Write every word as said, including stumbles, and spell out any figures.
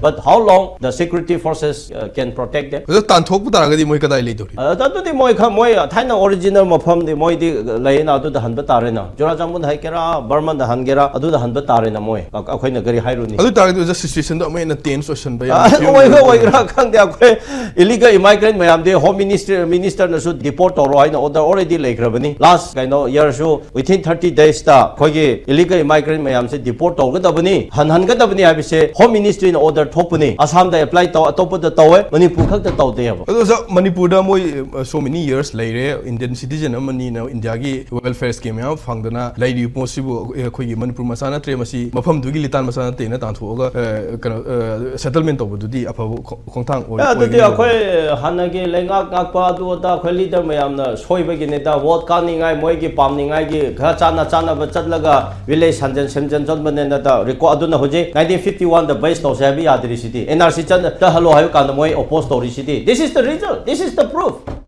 But how long the security forces uh, can protect them? ꯑꯗꯣ ꯇꯥꯟꯊꯣꯛꯄ ꯇꯥꯔꯒꯗꯤ ꯃꯣꯏ ꯀꯗꯥꯏ ꯂꯩꯗꯧꯔꯤ? ꯑꯗꯨꯗꯤ ꯃꯣꯏ ꯈ- ꯃꯣꯏ ꯊꯥꯏꯅ ꯑꯣꯔꯤꯖꯤꯅꯦꯜ ꯃꯐꯝꯗꯤ ꯃꯣꯏꯗꯤ ꯂꯩꯌꯦꯅ, ꯑꯗꯨꯗ ꯍꯟꯕ ꯇꯥꯔꯦꯅ꯫ ꯆꯨꯔꯥꯆꯥꯟꯄꯨꯔꯗ ꯍꯥꯏꯒꯦꯔꯥ, ꯕꯔꯃꯟꯗ ꯍꯟꯒꯦꯔꯥ, ꯑꯗꯨꯗ ꯍꯟꯕ ꯇꯥꯔꯦꯅ ꯃꯣꯏ꯫ ꯑ- ꯑꯩꯈꯣꯏꯅ ꯀꯔꯤ ꯍꯥꯏꯔꯨꯅꯤ? ꯑꯗꯨ ꯇꯥꯔꯒꯗꯤ ꯑꯣꯖꯥ, ꯁꯤꯆꯨꯋꯦꯁꯟꯗꯣ ꯑꯃꯨꯛ ꯍꯦꯟꯅ ꯇꯦꯟꯁ ꯑꯣꯏꯁꯟꯕ ꯌꯥꯝ ꯑꯣꯏꯕ ꯑꯣꯏꯒꯦꯔꯥ ꯈꯪꯗꯦ꯫ ꯑꯩꯈꯣꯏ ꯏꯂꯤꯒꯦꯜ ꯏꯃꯥꯏꯒ꯭ꯔꯦꯟ ꯃꯌꯥꯝꯗꯤ ꯍꯣꯝ ꯃꯤꯅꯤꯁꯇꯔ ꯃꯤꯅꯤꯁꯇꯔꯅꯁꯨ ꯗꯤꯄꯣꯔꯠ ꯇꯧꯔꯣ ꯍꯥꯏꯅ ꯑꯣꯔꯗꯔ ꯑꯣꯜꯔꯦꯗꯤ ꯂꯩꯈ꯭ꯔꯕꯅꯤ꯫ ꯂꯥꯁ ꯀꯩꯅꯣ ꯏꯌꯔꯁꯨ within thirty days ꯇ ꯑꯩꯈꯣꯏꯒꯤ ꯏꯂꯤꯒꯦꯜ ꯏꯃꯥꯏꯒ꯭ꯔꯦꯟ ꯃꯌꯥꯝꯁꯦ ꯗꯤꯄꯣꯔꯠ ꯇꯧꯒꯗꯕꯅꯤ, ꯍꯟꯍꯟꯒꯗꯕꯅꯤ ꯍꯥꯏꯕꯁꯦ ꯍꯣꯝ ꯃꯤꯅꯤꯁꯇ꯭ꯔꯤꯅ ꯑꯣꯔꯗꯔ ꯊꯣꯛꯄꯅꯤ꯫ ꯑꯁꯥꯝꯗ ꯑꯦꯄ꯭ꯂꯥꯏ ꯇꯧ, ꯑꯇꯣꯞꯄꯗ ꯇꯧꯋꯦ, ꯃꯅꯤꯄꯨꯔ ꯈꯛꯇ ꯇꯧꯗꯦꯕ꯫ ꯑꯗꯣ ꯑꯣꯖꯥ, ꯃꯅꯤꯄꯨꯔꯗ ꯃꯣꯏ so many years ꯂꯩꯔꯦ, ꯏꯟꯗꯤꯌꯟ ꯁꯤꯇꯤꯖꯦꯟ ꯑꯃꯅꯤꯅ ꯏꯟꯗꯤꯌꯥꯒꯤ ꯋꯦꯜꯐꯦꯌꯔ ꯁ꯭ꯀꯤꯝ ꯃꯌꯥꯝ ꯐꯪꯗꯅ ꯂꯩꯔꯤꯕ ꯄꯣꯠꯁꯤꯕꯨ ꯑꯩꯈꯣꯏꯒꯤ ꯃꯅꯤꯄꯨꯔ ꯃꯆꯥ ꯅꯠꯇ꯭ꯔꯦ, ꯃꯁꯤ ꯃꯐꯝꯗꯨꯒꯤ ꯂꯤꯇꯥꯟ ꯃꯆꯥ ꯅꯠꯇꯦꯅ ꯇꯥꯟꯊꯣꯛꯑꯒ ꯑ, ꯀꯩꯅꯣ ꯁꯦꯇꯜꯃꯦꯟ ꯇꯧꯕꯗꯨꯗꯤ ꯑꯐꯕ ꯈꯣ- ꯈꯣꯡꯊꯥꯡ ꯑꯣꯏ- ꯑꯦ, ꯑꯗꯨꯗꯤ ꯑꯣꯏꯒꯅꯤ꯫ ꯑꯩꯈꯣꯏ ꯍꯥꯟꯅꯒꯤ ꯂꯩꯉꯥꯛ ꯉꯥꯛꯄ ꯑꯗꯨ ꯑꯗꯥ ꯑꯩꯈꯣꯏ ꯂꯤꯗꯔ ꯃꯌꯥꯝꯅ ꯁꯣꯏꯕꯒꯤꯅꯤꯗ꯫ ꯚꯣꯠ ꯀꯥꯅꯤꯡꯉꯥꯏ ꯃꯣꯏꯒꯤ ꯄꯥꯝꯅꯤꯡꯉꯥꯏꯒꯤ ꯈꯔ ꯆꯥꯅ ꯆꯥꯅꯕ ꯆꯠꯂꯒ ꯚꯤꯂꯦꯖ ꯁꯟꯖꯟ ꯁꯦꯝꯖꯟ ꯆꯠꯄꯅꯦꯅ ꯔꯤꯀꯣ ꯑꯗꯨꯅ ꯍꯧꯖꯤꯛ ꯅꯥꯏꯟꯇꯤꯟ ꯐꯤꯐꯇꯤ ꯋꯥꯟꯗ ꯕꯦꯁ ꯇꯧꯁꯦ ꯍꯥꯏꯕ ꯌꯥꯗ꯭ꯔꯤꯁꯤꯗꯤ, ꯑꯦꯟ ꯑꯥꯔ ꯁꯤ ꯆꯠꯍꯜꯂꯣ ꯍꯥꯏꯕ ꯀꯥꯟꯗ ꯃꯣꯏ ꯑꯣꯄꯣꯖ ꯇꯧꯔꯤꯁꯤꯗꯤ꯫ This is the result, this is the proof.